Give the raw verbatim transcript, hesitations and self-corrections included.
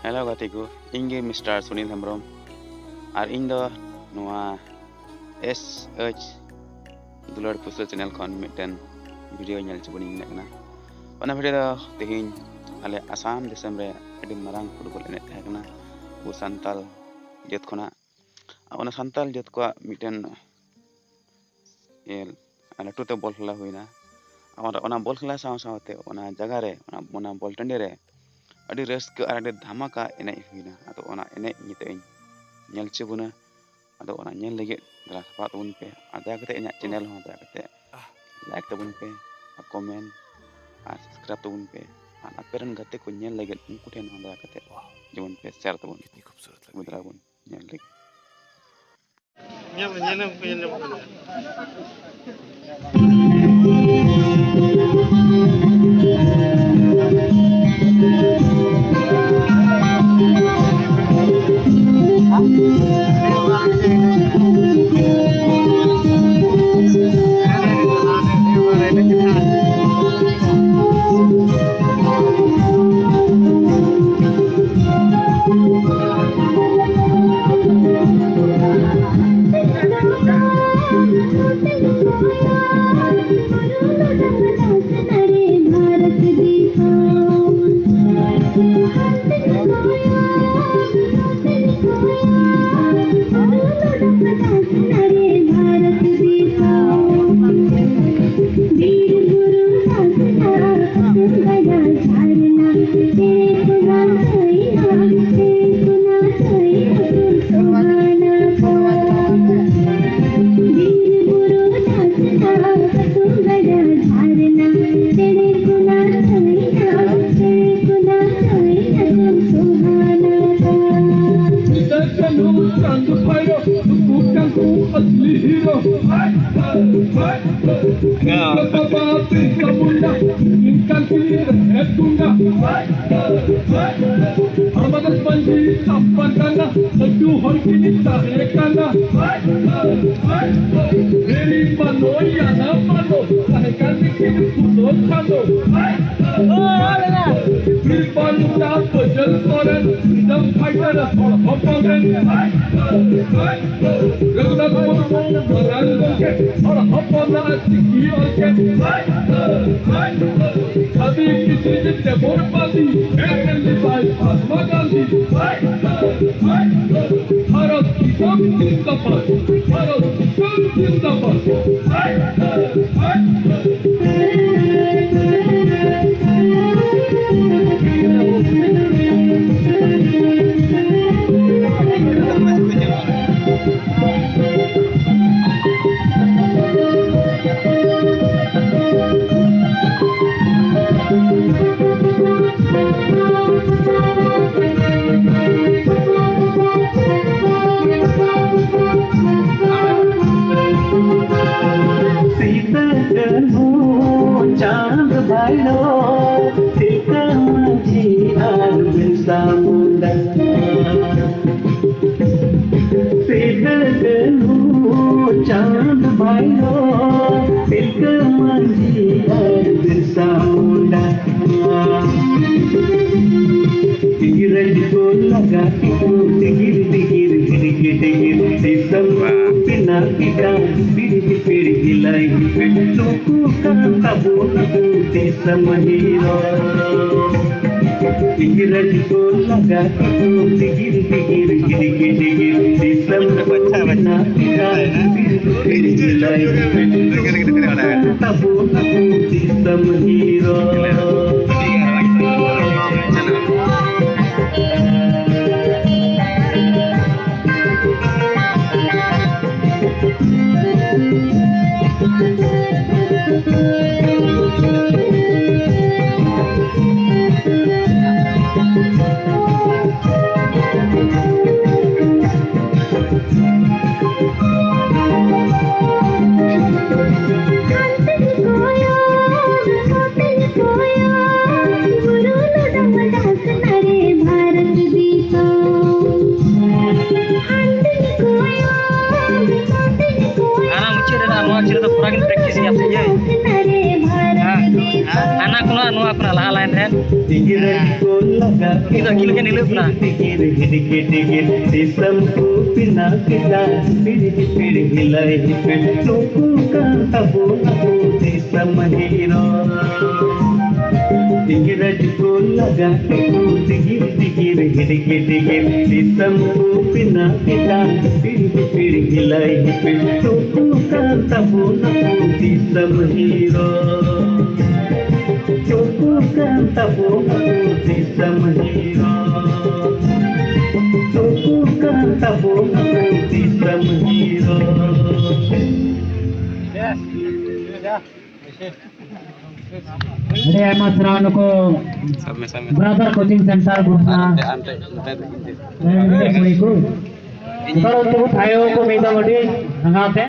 Hello ᱜᱟᱛᱮ ᱠᱚ, ᱤᱧ ᱜᱮ ᱢᱤᱥᱴᱟᱨ ᱥᱩᱱᱤᱞ ᱦᱮᱢᱵᱨᱚᱢ᱾ ᱟᱨ ᱤᱧ ᱫᱚ ᱱᱚᱣᱟ ᱮᱥ ᱮᱭᱤᱪ ᱫᱩᱞᱟᱹᱲ ᱯᱩᱥᱞᱟᱹ ᱪᱮᱱᱮᱞ ᱠᱷᱚᱱ ᱢᱤᱫᱴᱮᱱ ᱵᱷᱤᱰᱤᱭᱳ ᱧᱮᱞ ᱦᱚᱪᱚ ᱵᱚᱱᱤᱧ ᱢᱮᱱᱮᱫ ᱠᱟᱱᱟ᱾ ᱚᱱᱟ ᱵᱷᱤᱰᱤᱭᱳ ᱫᱚ ᱛᱮᱦᱮᱧ ᱟᱞᱮ ᱟᱥᱟᱢ ᱫᱤᱥᱚᱢ ᱨᱮ ᱟᱹᱰᱤ ᱢᱟᱨᱟᱝ ᱯᱷᱩᱴᱵᱚᱞ ᱮᱱᱮᱡ ᱛᱟᱦᱮᱸ ᱠᱟᱱᱟ ᱟᱵᱚ ᱥᱟᱱᱛᱟᱞ ᱡᱟᱹᱛ ᱠᱷᱚᱱᱟᱜ᱾ ᱚᱱᱟ ᱥᱟᱱᱛᱟᱞ ᱡᱟᱹᱛ ᱠᱚᱣᱟᱜ ᱢᱤᱫᱴᱮᱱ ᱤᱭᱟᱹ, ᱞᱟᱹᱴᱩ ᱛᱮ ᱵᱚᱞ ᱠᱷᱮᱞᱟ ᱦᱩᱭᱱᱟ᱾ ᱟᱨ ᱚᱱᱟ ᱵᱚᱞ ᱠᱷᱮᱞᱟ ᱥᱟᱶ ᱥᱟᱶᱛᱮ ᱚᱱᱟ ᱡᱟᱭᱜᱟ ᱨᱮ, ᱚᱱᱟ, ᱚᱱᱟ ᱵᱚᱞ ᱴᱟᱺᱰᱤ ᱨᱮ ᱟᱹᱰᱤ ᱨᱟᱹᱥᱠᱟᱹ ᱟᱨ ᱟᱹᱰᱤ ᱫᱷᱟᱢᱟᱠᱟ ᱮᱱᱮᱡ ᱦᱩᱭᱱᱟ᱾ ᱟᱫᱚ ᱚᱱᱟ ᱮᱱᱮᱡ ᱱᱤᱛᱚᱜ ᱤᱧ ᱧᱮᱞ ᱦᱚᱪᱚ ᱵᱚᱱᱟ᱾ ᱟᱫᱚ ᱚᱱᱟ ᱧᱮᱞ ᱞᱟᱹᱜᱤᱫ ᱫᱮᱞᱟ ᱥᱟᱯᱲᱟᱜ ᱛᱟᱵᱚᱱ ᱯᱮ᱾ ᱟᱨ ᱫᱟᱭᱟ ᱠᱟᱛᱮ ᱤᱧᱟᱹᱜ ᱪᱮᱱᱮᱞ ᱦᱚᱸ ᱫᱟᱭᱟ ᱠᱟᱛᱮ ᱞᱟᱭᱤᱠ ᱛᱟᱵᱚᱱ ᱯᱮ, ᱟᱨ ᱠᱚᱢᱮᱱᱴ ᱟᱨ ᱥᱟᱵᱥᱠᱨᱟᱭᱤᱵ ᱛᱟᱵᱚᱱ ᱯᱮ᱾ ᱟᱨ ᱟᱯᱮ ᱨᱮᱱ ᱜᱟᱛᱮ ᱠᱚ ᱧᱮᱞ ᱞᱟᱹᱜᱤᱫ ᱩᱱᱠᱩ ᱴᱷᱮᱱ ᱦᱚᱸ ᱫᱟᱭᱟ ᱠᱟᱛᱮ ᱡᱮᱢᱚᱱ ᱯᱮ ᱥᱮᱭᱟᱨ ᱛᱟᱵᱚᱱ᱾ ᱠᱤᱛᱱᱤ ᱠᱷᱩᱵᱥᱩᱨᱚᱛ ᱞᱟᱜ ᱨᱟᱦᱤ ᱦᱟᱭ᱾ ᱵᱚᱱ ᱧᱮᱞ ᱞᱟᱹᱜᱤᱫ᱾ ᱧᱮᱞ, ᱧᱮᱞ, ᱧᱮᱞ ᱧᱟᱢᱚᱜ ᱠᱟᱱᱟ᱾ ᱥᱚᱨᱮᱱ, freedom fighter ᱦᱚᱲ ᱦᱚᱯᱚᱱ ᱨᱮᱱ ᱨᱟᱹᱜᱷᱩᱱᱟᱛᱷ ᱢᱩᱨᱢᱩ ᱢᱟᱨᱟᱝ ᱜᱚᱢᱠᱮ ᱦᱚᱲ ᱦᱚᱯᱚᱱᱟᱜ ᱪᱤᱠᱤ ᱚᱞ ᱠᱮᱫ᱾ ᱥᱟᱹᱫᱷᱤ ᱠᱤᱥᱤ ᱡᱮᱛᱮ ᱵᱚᱨᱵᱟᱫᱤ ᱮᱢ ᱮᱞ ᱮ ᱵᱟᱭ ᱢᱟᱦᱟᱛᱢᱟ ᱜᱟᱱᱫᱷᱤ᱾ ᱵᱷᱟᱨᱚᱛ ᱫᱤᱥᱚᱢ ᱡᱤᱱᱫᱟᱵᱟᱫ, ᱵᱷᱟᱨᱚᱛ ᱫᱤᱥᱚᱢ ᱡᱤᱱᱫᱟᱵᱟᱫ᱾ ᱥᱤᱫᱟᱹ ᱠᱟᱹᱱᱦᱩ ᱪᱟᱸᱫᱽ ᱵᱷᱟᱭᱨᱳ, ᱛᱤᱞᱠᱟᱹ ᱢᱟᱹᱡᱷᱤ ᱟᱨ ᱵᱤᱨᱥᱟ ᱢᱩᱱᱰᱟ᱾ ᱥᱤᱫᱟᱹ ᱠᱟᱹᱱᱦᱩ ᱪᱟᱸᱫᱽ ᱵᱷᱟᱭᱨᱳ, ᱛᱤᱞᱠᱟᱹ ᱢᱟᱹᱡᱷᱤ ᱟᱨ ᱵᱤᱨᱥᱟ ᱢᱩᱱᱰᱟ᱾ ᱤᱝᱨᱮᱡᱽ ᱠᱚ ᱞᱟᱜᱟ ᱠᱮᱫ ᱠᱚ ᱰᱤᱜᱤᱨ ᱰᱤᱜᱤᱨ ᱜᱤᱰᱤᱜᱤ ᱰᱤᱜᱤᱨ, ᱫᱤᱥᱚᱢ ᱠᱚ ᱵᱮᱱᱟᱣ ᱠᱮᱫᱟ ᱯᱤᱲᱦᱤ ᱯᱤᱲᱦᱤ ᱞᱟᱹᱭ ᱯᱮ, ᱱᱩᱠᱩ ᱠᱟᱱ ᱛᱟᱵᱚᱱᱟ ᱠᱚ ᱫᱤᱥᱚᱢ ᱦᱤᱨᱳ᱾ ᱤᱝᱨᱮᱡᱽ ᱠᱚ ᱞᱟᱜᱟ ᱠᱮᱫ ᱠᱚ ᱰᱤᱜᱤᱨ ᱰᱤᱜᱤᱨ ᱜᱤᱰᱤᱜᱤ ᱰᱤᱜᱤᱨ, ᱫᱤᱥᱚᱢ ᱠᱚ ᱵᱮᱱᱟᱣ ᱠᱮᱫᱟ ᱯᱤᱲᱦᱤ ᱯᱤᱲᱦᱤ ᱞᱟᱹᱭ ᱯᱮ, ᱱᱩᱠᱩ ᱠᱟᱱ ᱛᱟᱵᱚᱱᱟ ᱠᱚ ᱫᱤᱥᱚᱢ ᱦᱤᱨᱳ᱾ ᱦᱟᱱᱟ ᱠᱷᱚᱱᱟᱜ ᱱᱚᱣᱟ ᱠᱷᱚᱱᱟᱜ ᱞᱟᱦᱟ line ᱨᱮᱱ᱾ ᱤᱧ ᱫᱚ ᱟᱹᱠᱤᱱ ᱞᱮᱠᱟ ᱧᱮᱞᱚᱜ ᱠᱟᱱᱟ᱾ ᱫᱤᱥᱚᱢ ᱠᱚ ᱵᱮᱱᱟᱣ ᱠᱮᱫᱟ, ᱯᱤᱲᱦᱤ ᱯᱤᱲᱦᱤ ᱞᱟᱹᱭ ᱦᱤᱯᱤᱲ, ᱱᱩᱠᱩ ᱠᱟᱱ ᱛᱟᱵᱚᱱᱟ ᱠᱚ ᱫᱤᱥᱚᱢ ᱦᱤᱨᱳ᱾ ᱤᱝᱨᱮᱡᱽ ᱠᱚ ᱞᱟᱜᱟ ᱛᱮᱠᱚ ᱫᱤᱜᱤᱨ ᱫᱤᱜᱤᱨ, ᱦᱤᱰᱤᱜᱤ ᱰᱤᱜᱤᱨ, ᱫᱤᱥᱚᱢ ᱠᱚ ᱵᱮᱱᱟᱣ ᱠᱮᱫᱟ, ᱯᱤᱲᱦᱤ ᱯᱤᱲᱦᱤ ᱞᱟᱹᱭ ᱦᱤᱯᱤᱲ, ᱱᱩᱠᱩ ᱠᱟᱱ ᱛᱟᱵᱚᱱᱟ ᱠᱚ ᱫᱤᱥᱚᱢ ᱦᱤᱨᱳ᱾ ᱱᱩᱠᱩ ᱠᱟᱱ ᱛᱟᱵᱚᱱᱟ ᱠᱚ ᱫᱤᱥᱚᱢ ᱦᱤᱨᱳ᱾ ᱱᱩᱠᱩ ᱠᱟᱱ ᱛᱟᱵᱚᱱᱟ ᱠᱚ ᱫᱤᱥᱚᱢ ᱦᱤᱨᱳ᱾ ᱟᱹᱰᱤ ᱟᱭᱢᱟ ᱥᱟᱨᱦᱟᱣ ᱱᱩᱠᱩ ᱥᱟᱵ ᱢᱮ, ᱥᱟᱵ ᱢᱮ᱾ Brother Coaching Center ᱜᱷᱳᱥᱱᱟ᱾ ᱟᱨ ᱚᱱᱛᱮ, ᱚᱱᱛᱮ, ᱚᱱᱛᱮ᱾ ᱨᱮᱱ ᱠᱩᱲᱤ ᱠᱚ᱾ ᱱᱮᱛᱟᱨ ᱩᱱᱠᱩ ᱛᱷᱟᱭᱚ ᱠᱚ ᱢᱤᱫ ᱫᱚᱢ ᱟᱹᱰᱤ ᱨᱟᱸᱜᱟᱣ ᱛᱮ᱾